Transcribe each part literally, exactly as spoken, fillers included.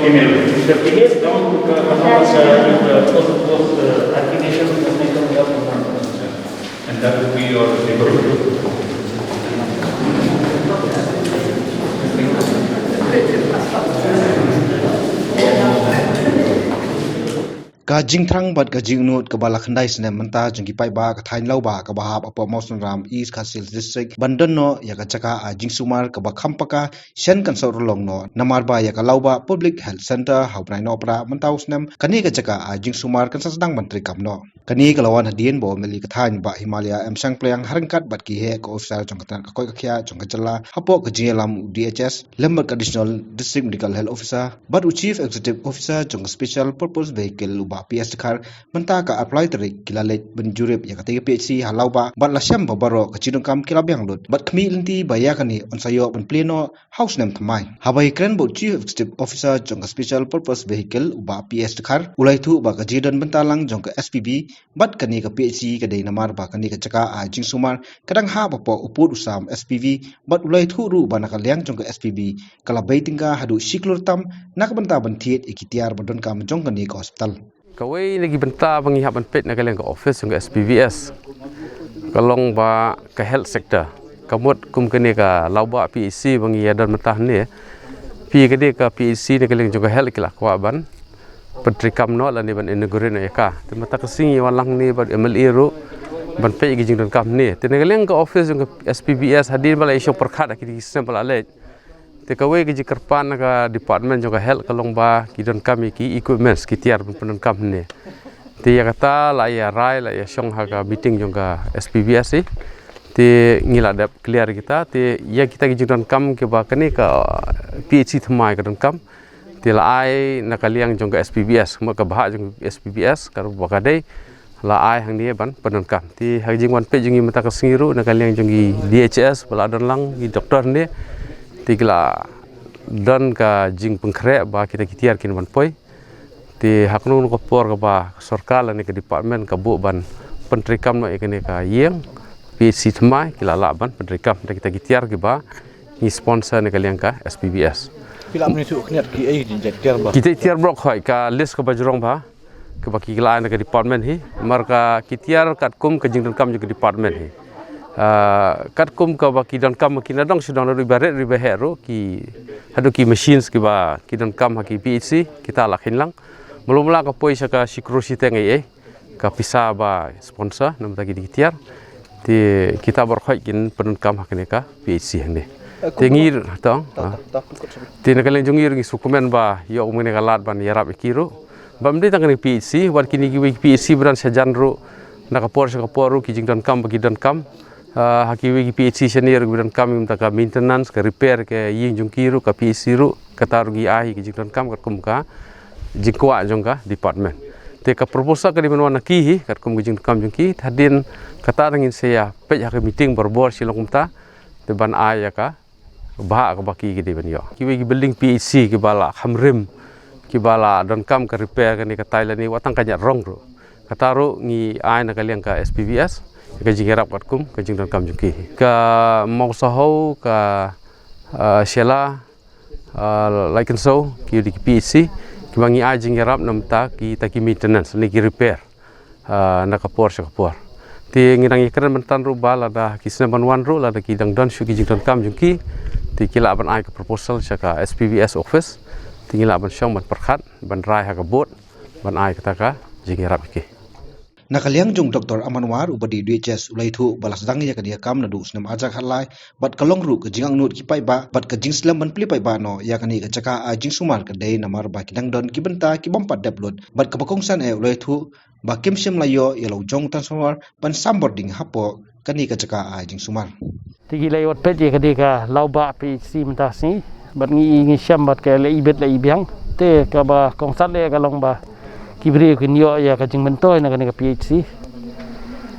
The biggest down to the, uh, post, uh, artificial, and that would be your Ka jingthrang bad ka jingangnud kaba la khyndai snem mynta jong ki paidbah ka thaiñ Lawbah kaba hap hapoh Mawsynram, East Khasi Hills District, ban don noh ïa ka jaka ai jingsumar kaba kham paka shen kan sot rlong noh namar ba ïa ka Lawbah Public Health Centre ha u bnai Nohprah mynta u snem, kane ka jaka ai jingsumar kan sa sdang ban treikam noh. Kane ka la wan hadien ba u M L A ka thaiñ Bah Himalaya M Shangpliang ha ryngkat bad ki heh ka officer jong ka tnat ka koit ka khiah jong ka jylla hapoh ka jingïalam u D H S lem bad ka Additional District Medical Health Officer bad u Chief Executive Officer jong ka Special Purpose Vehicle u Bah P S Dkhar. Mynta ka arphew lai tarik ki la leit ban jurip ïa katei ka P H C ha Lawbah bad la shem ba baroh ka jingdonkam ki la biang lut bad khmih lynti ba ïa kane yn sa ïoh ban plie noh ha u snem thymmai. Haba ïakren bad u Chief Executive Officer jong ka Special Purpose Vehicle u Bah P S Dkhar u la ïathuh ba ka jingdon bynta lang jong ka S P V bad kane ka P H C ka dei namar ba kane ka jaka ai jingsumar ka dang hap hapoh u pud u sam S P V bad u la ïathuh ruh ba na ka liang jong ka S P V ka la bei tyngka haduh shi klur tam na ka bynta ban thied ïa ki tiar ba donkam jong kane ka hospital. Kawei na ki bynta ba ngi hap ban peit na ka liang ka office jong ka S P V S ka long ba ka health sector, ka mut kum kane ka Lawbah P H C ba ngi ïa don mynta hangne. Phi ka dei ka P H C na ka liang jong ka health ki la kwah ban pyntreikam noh lane ban inaugurate noh ïa ka. Te mynta ka sngi wan lang hangne bad M L A ruh ban peit ïa ki jingdonkam hangne. Te na ka liang ka office jong ka S P V S hadien ba la ïa shong pyrkhat ha ki snem ba la leit. Te kawei ka jingkyrpad na ka department jong ka health ka long ba ki donkam ïa ki equipments, ki tiar ban pyndonkam hangne. Te ïa kata la ïa rai, la ïa shong ha ka meeting jong ka S P V S hi. Te ngi la dep clear ïa kita, te ïa kita ki jingdonkam kiba kane ka P H C thymmai ka donkam. Te la ai na ka liang jong ka S P V S, mut ka bhah jong ka S P V S ka ruh ba ka dei la ai hangne ban pyndonkam. Te ha ka jingwan peit jong ngi mynta ka sngi ruh na ka liang jong ki D H S ba la don lang ki doktor hangne. Te ki la don ka jingpynkhreh ba kita ki tiar kin ban poi. Te ha kano kano ka por kaba ka sorkar lane ka department ka buh ban pyntreikam noh ïa kane ka ïing P H C thymmai, ki la lah ban pyntreikam da kita ki tiar kiba ngi sponsor na ka liang ka S P V S. Phi lah ban ïathuh khyndiat kiei ki jait tiar ba? Kita ki tiar baroh khoit, ka list kaba jrong bha kaba ki la ai na ka department hi. Namar ka ki tiar katkum ka jingdonkam jong ka department hi. Ah, katkum kaba ki donkam, ki na dong shu dong, naduh iba rit ruh iba heh ruh, ki haduh ki machines kiba ki donkam ha ki P H C kita la kheiñ lang. Mlu mla ka poi sha ka shi klur shiteng eiei ka pisa ba sponsor na ka bynta kine ki tiar. Te kita baroh khoit kin pyndonkam ha kane ka P H C hangne. Te ngi, tang, ah. Te na ka liang jong ngi ruh ngi sngewkmen ba ïoh kum kane ka lad ban ïarap ïa ki ruh. Bym dei tang kane ka P H C, wat kine kiwei ki P H C ba don shajan ruh, na ka por sha ka por ruh ki jingdonkam ba ki donkam. Ah, ha kiwei ki P H C shane ruh kiba donkam ïa ka maintenance, ka repair ka ïing jong ki ruh, ka P H C ruh, kata ruh ngi ai ki jingdonkam katkum ka jingkwah jong ka department. Te ka proposal ka dei ban wan na ki hi katkum ka jingdonkam jong ki, hadien kata ngin sa ïa peit ha ka meeting barabor shi long kumta, te ban ai ïa ka bhah kaba ki ki dei ban ïoh. Kiwei ki building P H C kiba la kham rim, kiba la donkam ka repair kane katai lane wat tang ka ñiad rong ruh. Kata ruh ngi ai na ka liang ka S P V S ïa ka jingïarap katkum ka jingdonkam jong ki. Ka Mawsaho, ka, ah, Shella, ah, Laitkynsew, ki dei ki P H C kiba ngi ai jingïarap na ka bynta kita ki maintenance ne ki repair, ah, na ka por sha ka por. Te ngi dang ïakren mynta ruh ba lada ki snem ban wan ruh lada ki dang don shuh ki jingdonkam jong ki, te ki lah ban ai ka proposal sha ka S P V S office, te ngi lah ban shong ban pyrkhat ban rai ha ka board ban ai kata ka jingïarap ïa ki. Na ka liang jong u Doktor Aman War uba dei D H S u la ïathuh ba la sdang ïa kane ka kam naduh u snem arhajar khatlai bad ka long ruh ka jingangnud ki paidbah bad ka jingslem ban plie paidbah noh ïa kane ka jaka ai jingsumar ka dei namar ba ki dang don ki bynta ki bym pat dep lut bad kaba kongsan eh u la ïathuh ba kim shym la ïoh ïa la u jong u transformer ban sam bording hapoh kane ka jaka ai jingsumar. Te ki la ïoh peit ïa kane ka Lawbah P H C mynta ka sngi bad ngi i ngi shem bad ka la ibit la ibiang. Te kaba kongsan eh ka long ba ki briew kin ïoh ïa ka jingmyntoi na kane ka P H C.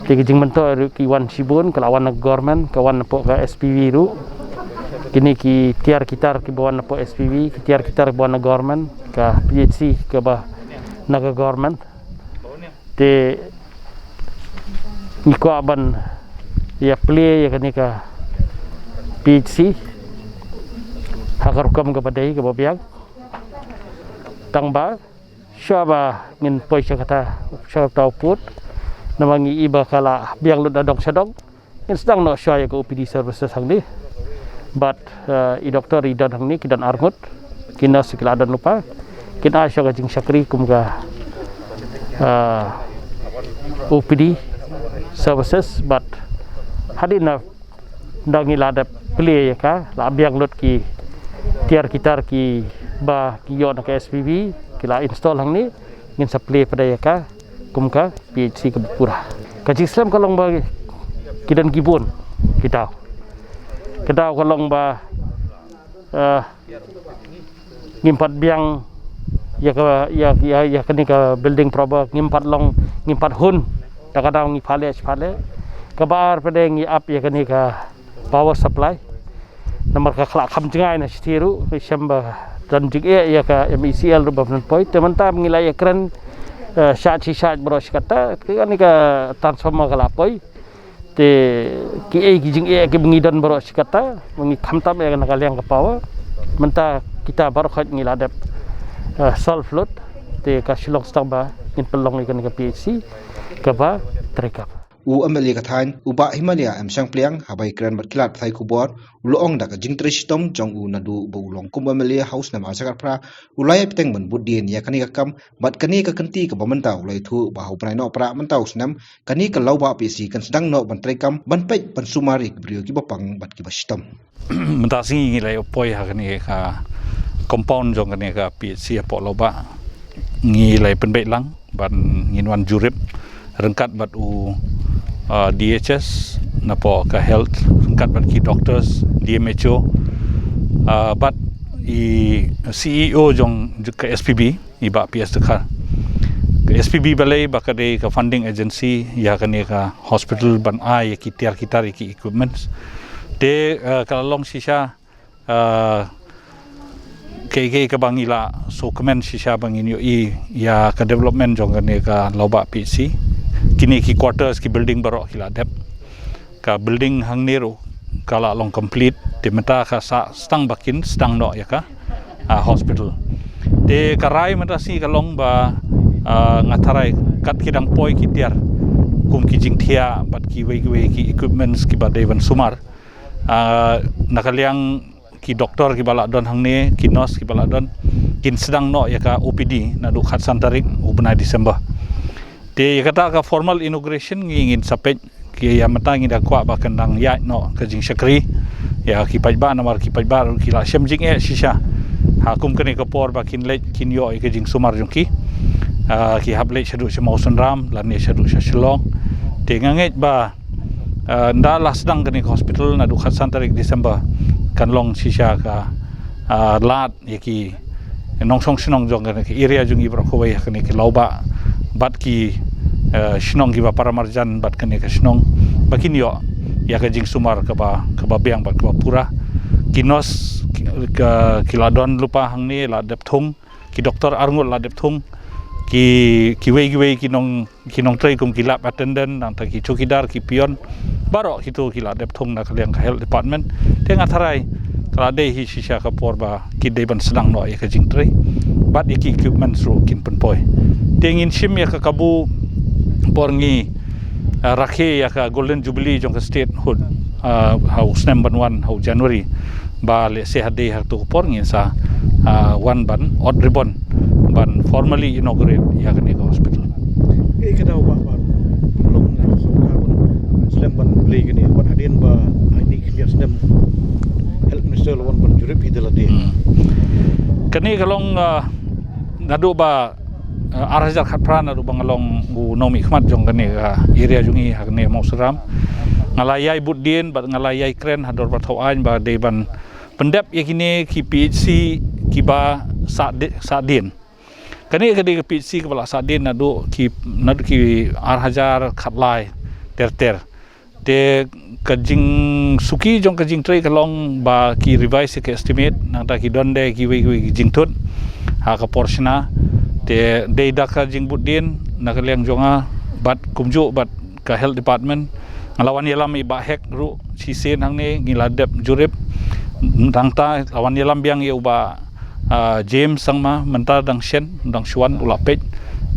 Te ka jingmyntoi ruh ki wan shibun, ka la wan na ka government, ka wan napoh ka S P V ruh. Kine ki tiar ki tar kiba wan napoh S P V, ki tiar ki tar kiba wan na government, ka P H C kaba na ka government. Te ngi kwah ban ïa plie ïa kane ka P H C ha ka rukom kaba dei kaba biang. Tang ba shuwa ba ngin poi sha kata, sha kata u pud, namar ngi i ba ka la biang lut da dong sha dong, ngin sdang noh shuwa ïa ka O P D services hangne. Bad, eh, i doktor i don hangne, ki don arngut, ki nurse ki la don lypa, kin ai shuwa ka jingshakri kum ka, eh, O P D services, bad hadien na da ngi la dep plie ïa ka, la biang lut ki tiar ki tar kiba ki ïoh na ka S P B, ki la install hangne, ngin sa plie pat ïa ka kum ka P H C kaba pura. Ka jingslem ka long ba ki don ki bun ki daw. Ka daw ka long ba, eh, ngim pat biang ïa ka, ïa, ïa, ïa kane ka building proper, ngim pat long, ngim pat hun. Da ka daw ngi pale, pale. Kaba ar pat de ngi ap ïa kane ka power supply. Namar ka khla kham jngai na shiti ruh, ngi shem ba don jingeh ïa ka M E C L ruh ba pynpoi. Te mynta ngi la ïa kren, eh, shah shi shah baroh shi katta, kane ka transformer ka la poi. Te kiei ki jingeh kiba ngi don baroh shi katta, ba ngi khamtam ïa na ka liang ka power. Mynta kita baroh khoit ngi la dep, eh, solve lut. Te ka Shillong sdang ba ngin pynlong ïa kane ka P H C kaba treikam. U M L A ka thaiñ, u Bah Himalaya M Shangpliang, haba ïakren bad ki lad pathai khubor, u la ong da ka jingtrei shitom jong u naduh ba u long kum M L A ha u snem ar hajar khatphra, u la ïai bteng ban bud dien ïa kane ka kam, bad kane ka kynti kaba mynta u la ïathuh ba ha u bnai Nohprah mynta u snem, kane ka Lawbah P H C kan sdang noh ban treikam, ban peit ban sumar ïa ki briew kiba pang bad kiba shitom. Mynta sngi ngi la ïa poi ha kane ka compound jong kane ka P H C hapoh Lawbah. Ngi la ïa pynbeit lang ban ngin wan jurip ryngkat bad u, ah, D H S napoh ka health, ryngkat bad ki doctors, D M H O, ah, bad i C E O jong ka S P B, i Bah P S Dkhar. Ka S P B balei ba ka dei ka funding agency ïa kane ka hospital ban ai ïa ki tiar ki tar ïa ki equipments. Te, eh, ka la long shisha, eh, kaei kaei kaba ngi la sngewkmen shisha ba ngin ïohi ïa ka development jong kane ka Lawbah P H C. Kine ki quarters, ki building baroh ki la dep. Ka building hangne ruh ka la long complete, te mynta ka sa sdang ba kin sdang noh ïa ka, ah, hospital. Te ka rai mynta sngi ka long ba, ah, nga tharai kat ki dang poi ki tiar kum ki jingthiah bad kiwei kiwei ki equipments kiba dei ban sumar. Ah, na ka liang ki doktor kiba la don hangne, ki nurse kiba la don, kin sdang noh ïa ka O P D naduh khatsan tarik u bnai December. Te ïa kata ka formal inauguration ngi ngin sa peit, ki ïa mynta ngi da kwah ba kan dang ïaid noh ka jingshakri ïa ki paidbah, namar ki paidbah ruh ki la shem jingeh shisha ha kum kane ka por ba kin leit kin ïoh ïa ka jingsumar jong ki. Ah, ki hap leit shaduh sha Mawsynram lane shaduh sha Shillong. Te nga ngeit ba, ah, ynda la sdang kane ka hospital naduh khatsan tarik December, kan long shisha ka, ah, lad ïa ki nongshong shnong jong kane ka area jong ngi baroh kawei ha kane ka Lawbah bad ki, eh, shnong kiba para marjan bad kane ka shnong ba kin ïoh ïa ka jingsumar kaba, kaba biang bad kaba pura. Ki nurse ki, ka, ki la don lypa hangne, la dep thung, ki doktor arngut la dep thung, ki, kiwei kiwei ki nong ki nongtrei kum ki lab attendant, nangta ki chowkidar, ki peon, baroh kito ki la dep thung na ka liang ka health department. Te nga tharai ka la dei hi shisha ka por ba ki dei ban sdang noh ïa ka jingtrei bad ïa ki equipments ruh kin pynpoi. Te ngin shim ïa ka kabu por ngi, ah, rakhe ïa ka Golden Jubilee jong ka statehood, ah, ha u snem ban wan ha u January. Ba lehse hadien ha kato ka por ngin sa, ah, wan ban ot ribbon ban formally inaugurate ïa kane ka hospital. Ei ka daw ba, ba long ka sorkar ban slem ban plie kane, ban hadien ba ha kine ki khyndiat snem health minister la wan ban jurip ïa lade. Hmm. Kane ka long, ah, naduh ba, ah, ar hajar khatphra naduh ba nga long u nongmihkhmat jong kane ka area jong ngi ha kane Mawsynram. Nga la ïai bud dien bad nga la ïai kren ha dorbar thaw aiñ ba dei ban pyndep ïa kine ki P H C kiba sah di-, sah dien. Kane ka dei ka P H C kaba la sah dien naduh ki, naduh ki ar hajar khatlai ter ter. Te ka jingsuki jong ka jingtrei ka long ba ki revise ïa ka estimate, nangta ki don de kiwei kiwei ki jingthut ha ka por shna. Te dei da ka jingbud dien na ka liang jong nga bad kumjuh bad ka health department. Nga la wan ïalam ïa i Bah Hek ruh shisien hangne, ngi la dep jurip. Nangta la wan ïalam biang ïa u Bah, James Sangma mynta dang shen, dang shuan u la peit.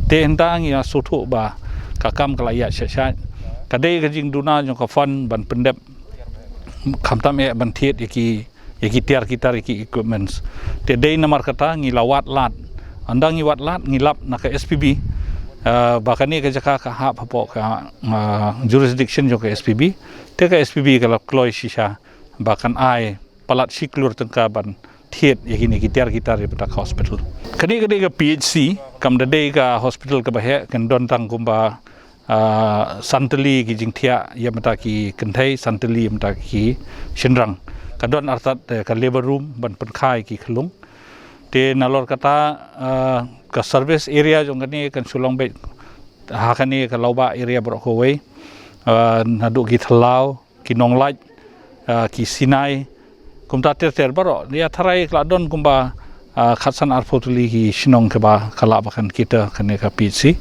Te hynda ngi ïa suthu ba ka kam ka la ïa sha sha. Ka dei ka jingduna jong ka fund ban pyndep, khamtam eh ban thied ïa ki, ïa ki tiar ki tar ïa ki equipments. Te dei namar kata ngi la wad lad. Hynda ngi wad lad ngi lap na ka S P B. Uh, ba kane ka jaka ka hap hapoh ka uh, jurisdiction jong ka S P B. Te ka S P B ka la kloi shisha ba kan ai palat shi klur tyngka ban thied ïa kine ki tiar ki tar ïa bynta ka hospital. Kane ka dei ka P H C, kam da dei ka hospital kaba heh, kan don tang kumba uh, san tylli ki jingthiah ïa bynta ki kynthei, san tylli ïa bynta ki shynrang. Ka don artat uh, ka labor room ban pynkha ïa ki khyllung. Te nalor kata uh, ka service area jong kane kan shu long beit ha kane ka Lawbah area baroh kawei. Uh, naduh ki Thlaw, ki Nonglait, uh, ki Sinai, kumta ter ter baroh. Ïa tharai ka la don kumba uh, khatsan arphew tylli ki shnong kaba ka lah ba kan kita kane ka P H C.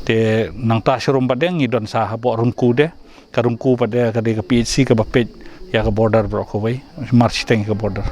Te nangta sharum pat de ngi don sa hapoh Rungku de. Ka Rungku pat de ka dei ka P H C kaba peit ïa ka border baroh kawei. Mar shiteng ïa ka border.